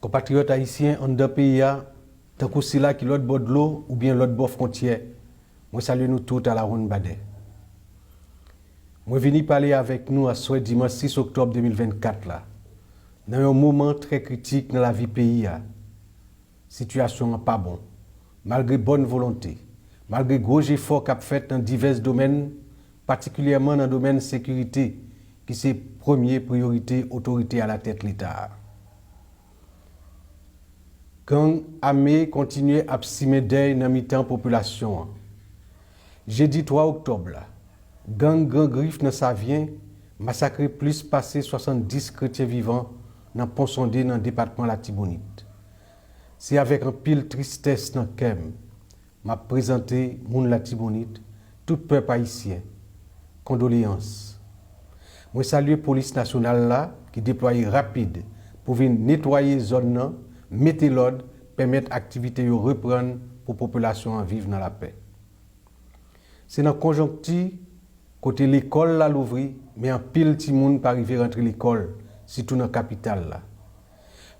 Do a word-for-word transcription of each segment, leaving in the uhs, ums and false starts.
Konpatriyòt ayisyen anndan peyi a, tankou sila ki lòt bò dlo oubyen lòt bò fwontyè, mwen salye nou tout alawonnbadè. Mwen vini pale avèk nou aswè dimanch sis oktòb de mil vennkat la, nan yon moman trè kritik nan lavi peyi a. Sitiyasyon an pa bon, malgre bòn volonte, malgre gwo jefò k ap fèt nan divès domèn, patikilyèman nan domèn sekirite, ki se premye priyorite otorite alatèt Leta a. Gang ame kontinye ap simen dèy nan mitan popilasyon an. Jedi twa oktòb la, gang Gran Grif nan Savyen masakre plis pase swasanndis kretyen vivan nan Pon Sonde nan depatman Latibonit. Se avèk anpil tristès nan kè m m ap prezante moun Latibonit, tout pèp ayisyen, kondoleyans. Mwen salye Polis Nasyonal la ki deplwaye rapid pou vin netwaye zòn nan, mete lòd, pèmèt aktivite yo reprann pou popilasyon an viv nan lapè. Se nan konjonkti kote lekòl la louvri, men anpil timoun pa rive rantre lekòl, sitou nan kapital la.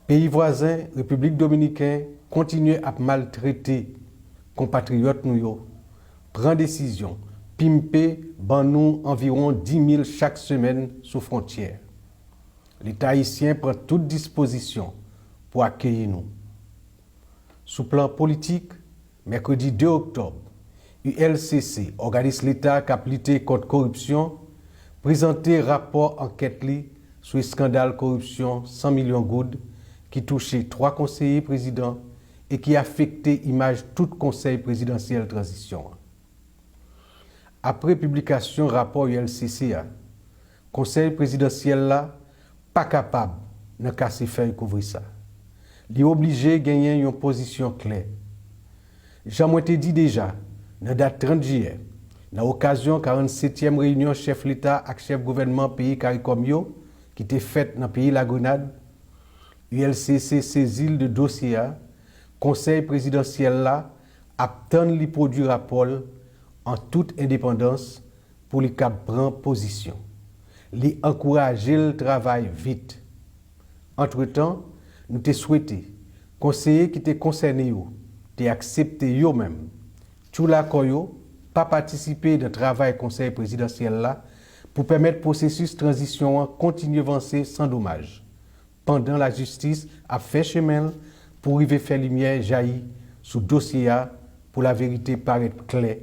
Peyi vwazen, Repiblik Dominiken, kontinye ap maltrete konpatriyòt nou yo, pran desizyon, pimpe, ban nou anviwon dis mil chak semèn sou fwontyè. Leta ayisyen pran tout dispozisyon pou akeyi nou. Sou plan politik, mèkredi de oktòb, U L C C, òganis Leta k ap lite kont koripsyon, prezante rapò ankèt li sou eskandal koripsyon san milyon goud ki touche twa konseye prezidan e ki afekte imaj tout konsèy prezidansyèl tranzisyon an. Apre piblikasyon rapò U L C C a, konsèy prezidansyèl la pa kapab nan kase fèy kouvri sa. Li oblije genyen yon pozisyon klè. Jan mwen te di deja, nan dat trant jiyè, nan okazyon karannsetyèm reyinyon chèf Leta ak chèf gouvènman peyi Karikòm yo, ki te fèt nan peyi Lagrenad, U L C C sezi l de dosye a, konsèy prezidansyèl la ap tann li pwodui rapò l an tout endepandans pou li kab pran pozisyon. Li ankouraje l travay vit. Antretan, nou te swete konseye ki te konsène yo te aksepte yo menm, tchoula kò yo, pa patisipe nan travay konsèy prezidansyèl la pou pèmèt pwosesis tranzisyon an kontinye vanse san domaj, pandan lajistis ap fè chemen l pou rive fè limyè jayi sou dosye a, pou laverite parèt klè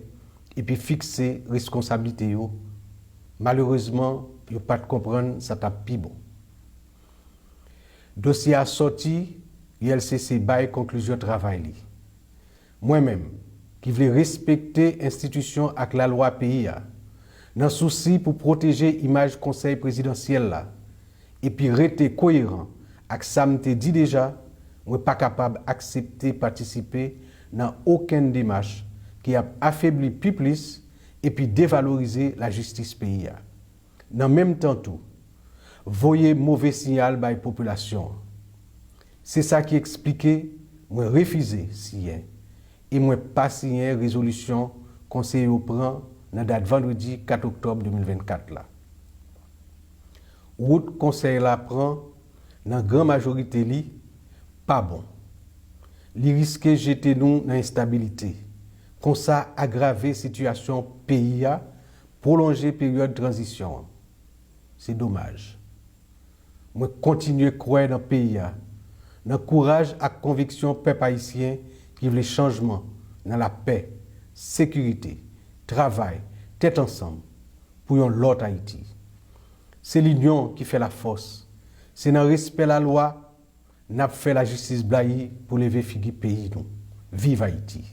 epi fikse reskonsablite yo. Malerezman, yo pa t konprann sa t ap pi bon. Dosye a sòti, U L C C bay konklizyon travay li. Mwen menm, ki vle respekte enstitisyon ak lalwa peyi a, nan sousi pou pwoteje imaj konsèy prezidansyèl la, epi rete koyeran ak sa m te di deja, mwen pa kapab aksepte patisipe nan okenn demach ki ap afebli pi plis epi devalorize lajistis peyi a. Nan menm tan tou, voye move siyal bay popilasyon an. Se sa ki eksplike mwen refize siyen e mwen pa siyen rezolisyon konseye yo pran nan dat vandredi kat oktòb de mil vennkat la. Wout konsèy la pran, nan gran majorite li, pa bon. Li riske jete nou nan enstabilite, konsa agrave sitiyasyon peyi a, pwolonje peryòd tranzisyon an. Se domaj. Mwen kontinye kwè nan peyi a, nan kouraj ak konviksyon pèp ayisyen ki vle chanjman nan lapè, sekirite, travay, tèt ansanm pou yon lòt Ayiti. Se linyon ki fè lafòs. Se nan respè lalwa n ap fè lajistis blayi pou leve figi peyi nou. Viv Ayiti!